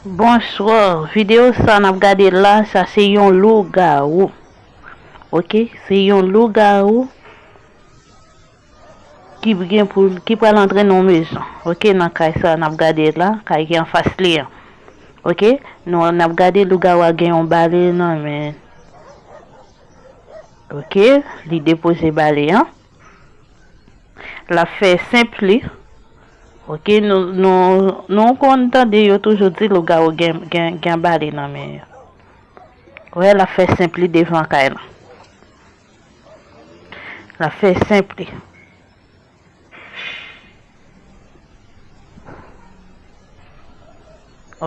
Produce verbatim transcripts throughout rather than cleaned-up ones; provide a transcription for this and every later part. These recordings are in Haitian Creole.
Bonswa, videyo sa n ap gade la, sa se yon lougawou. Oke, se yon lougawou ki gen pou, ki pral antre nan yon mezon. Oke, nan kay sa n ap gade la, kay ki anfas li an. Oke, nou, n ap gade lougawou a gen yon bale nan men. Oke, li depoze bale an. L ap fè senp li. Oke, nou, nou, nou konn tande yo toujou di lougawou gen, gen, gen bale nan men yo. Wè, l ap fè senp li devan kay lan. L ap fè senp li.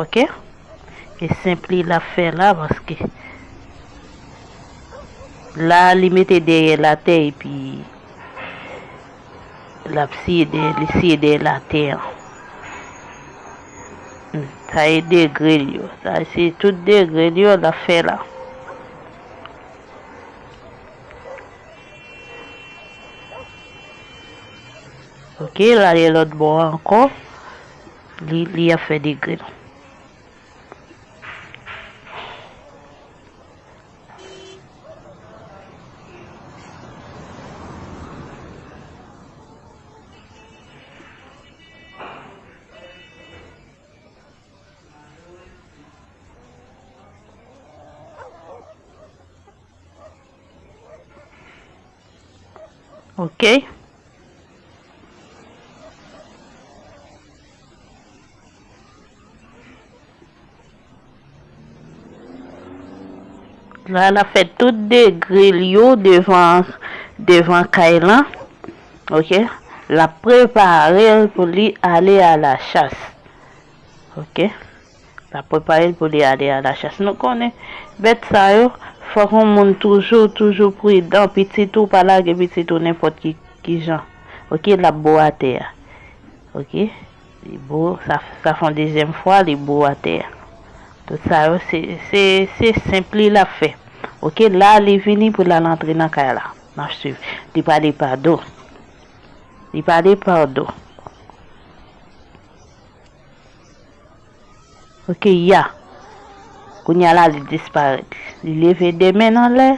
Oke? E senp li l ap fè la, paske la, li mete dèyè l atè, epi l ap siye dèyè, li siye dèyè l atè an. Hmm, sa e degre l yo. Sa se tout degre l yo l ap fè la. Oke, l ale lòt bò a ankò. Li, li ap fè degre l. Oke. La, l ap fè tout degre l yo devan, devan kay lan. Oke. L ap prepare l pou li ale a la chas. Oke. L ap prepare l pou li ale a la chas. Nou konnen, bèt sa yo, fòk yon moun toujou, toujou pridan. Pitit ou, pa lage pitit ou nenpòt ki, ki jan. Oke, l ap bo atè a. Oke, li bo, sa, sa fè yon dezyèm fwa, li bo atè a. Tout sa yo, se, se, se senp li l ap fè. Oke, la, li vini pou l al antre nan kay la. N ap swiv. Li pale pa do. Li pale pa do. Oke, ya. Kounye a la, li disparèt. Li leve de men l anlè,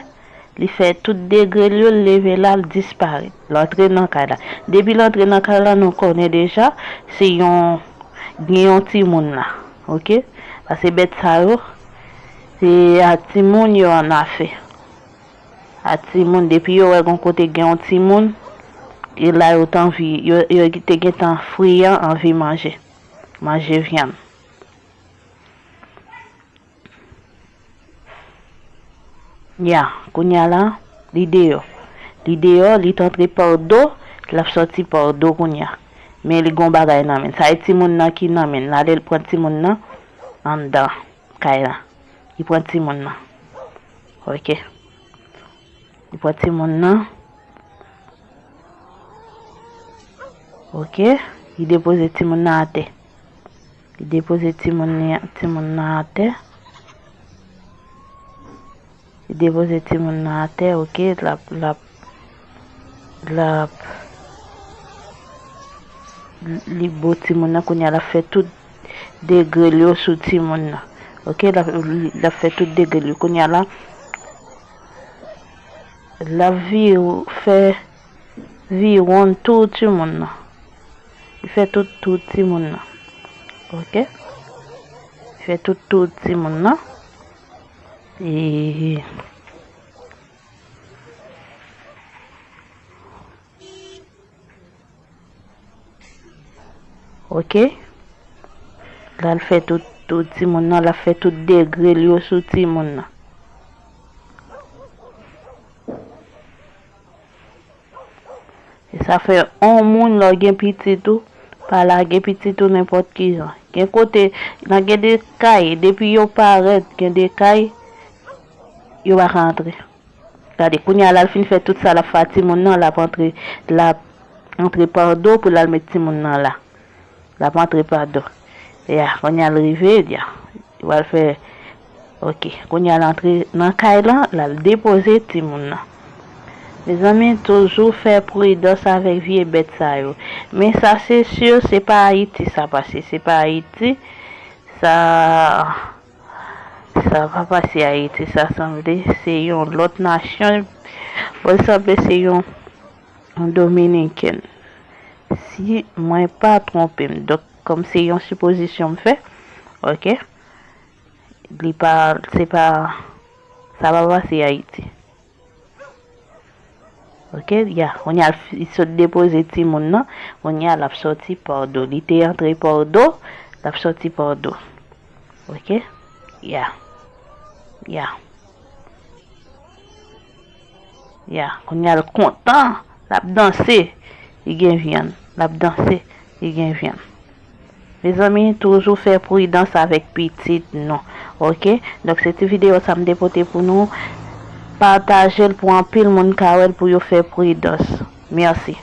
li fè tout degre l yo, li leve la, li disparèt. L antre nan kay la. Depi l antre nan kay la, nou konnen deja, se yon, gen yon timoun la. Oke? Paske bèt sa yo, se a timoun yo annafè. A timoun, depi yo wè gon kote gen yon timoun, e la yo t anvi, yo, yo te gentan friyan, anvi manje. Manje vyann. Ya, kounye a la, li deyò. Li deyò, li t antre pa do, l ap sòti pa do kounye a. Men li gon bagay nan men l. Sa e timoun nan ki nan men l. L ale l pran timoun nan anndan kay la. Li pran timoun nan. Oke. Li pran timoun nan. Oke. Li depoze timoun nan atè. Li depoze timoun li, timoun nan atè. Li depoze timoun nan atè, oke. L ap, l ap, l ap, li bo timoun nan, kounye a l ap fè tout degre l yo sou timoun nan. Oke, l ap, l ap fè tout degre l yo. Kounye a la, l ap vire, fè viwonn tou timoun nan. Li fè tout tou timoun nan. Oke? Li fè tout tou timoun nan. E Oke. La l fè tout, tout timoun nan, l ap fè tout degre l yo sou timoun nan. E sa fè yon moun lè w gen pitit ou, pa lage pitit ou nenpòt ki jan. Gen kote, nan gen de kay, depi yo parèt, gen de kay, yo pa ka antre. Gade, kounye a la, l fin fè tout sa l ap fè a timoun nan, l ap antre, l ap antre pa do pou l al met timoun nan la. L ap antre pa do. Ya, kounye a l rive, ya. Li pral fè, oke. Kounye a l antre nan kay lan, l al depoze timoun nan. Mezanmi, toujou fè pridans avèk vye bèt sa yo. Men sa se si, se pa Ayiti sa pase, se pa Ayiti. Sa, sa pa pase Ayiti, sa sanble se yon lòt nasyon. Bon, sanble se yon, yon Dominiken. Si mwen pa twonpe m, donk, kòm se yon sipozisyon m fè, oke? Li pa, se pa, sa pa pase Ayiti. Oke, ya, kounye a l fi-, li sot depoze timoun nan, kounye a l ap sòti pa do. Li te antre pa do, l ap sòti pa do. Oke? Ya. Ya. Ya, kounye a l kontan, l ap danse, li gen vyann. L ap danse, li gen vyann. Mezanmi, toujou fè pridans avèk pitit nou. Oke? Donk, se ti videyo sa m te pote pou nou. Pataje l pou anpil moun ka wè l pou yo fè pridans. Mèsi.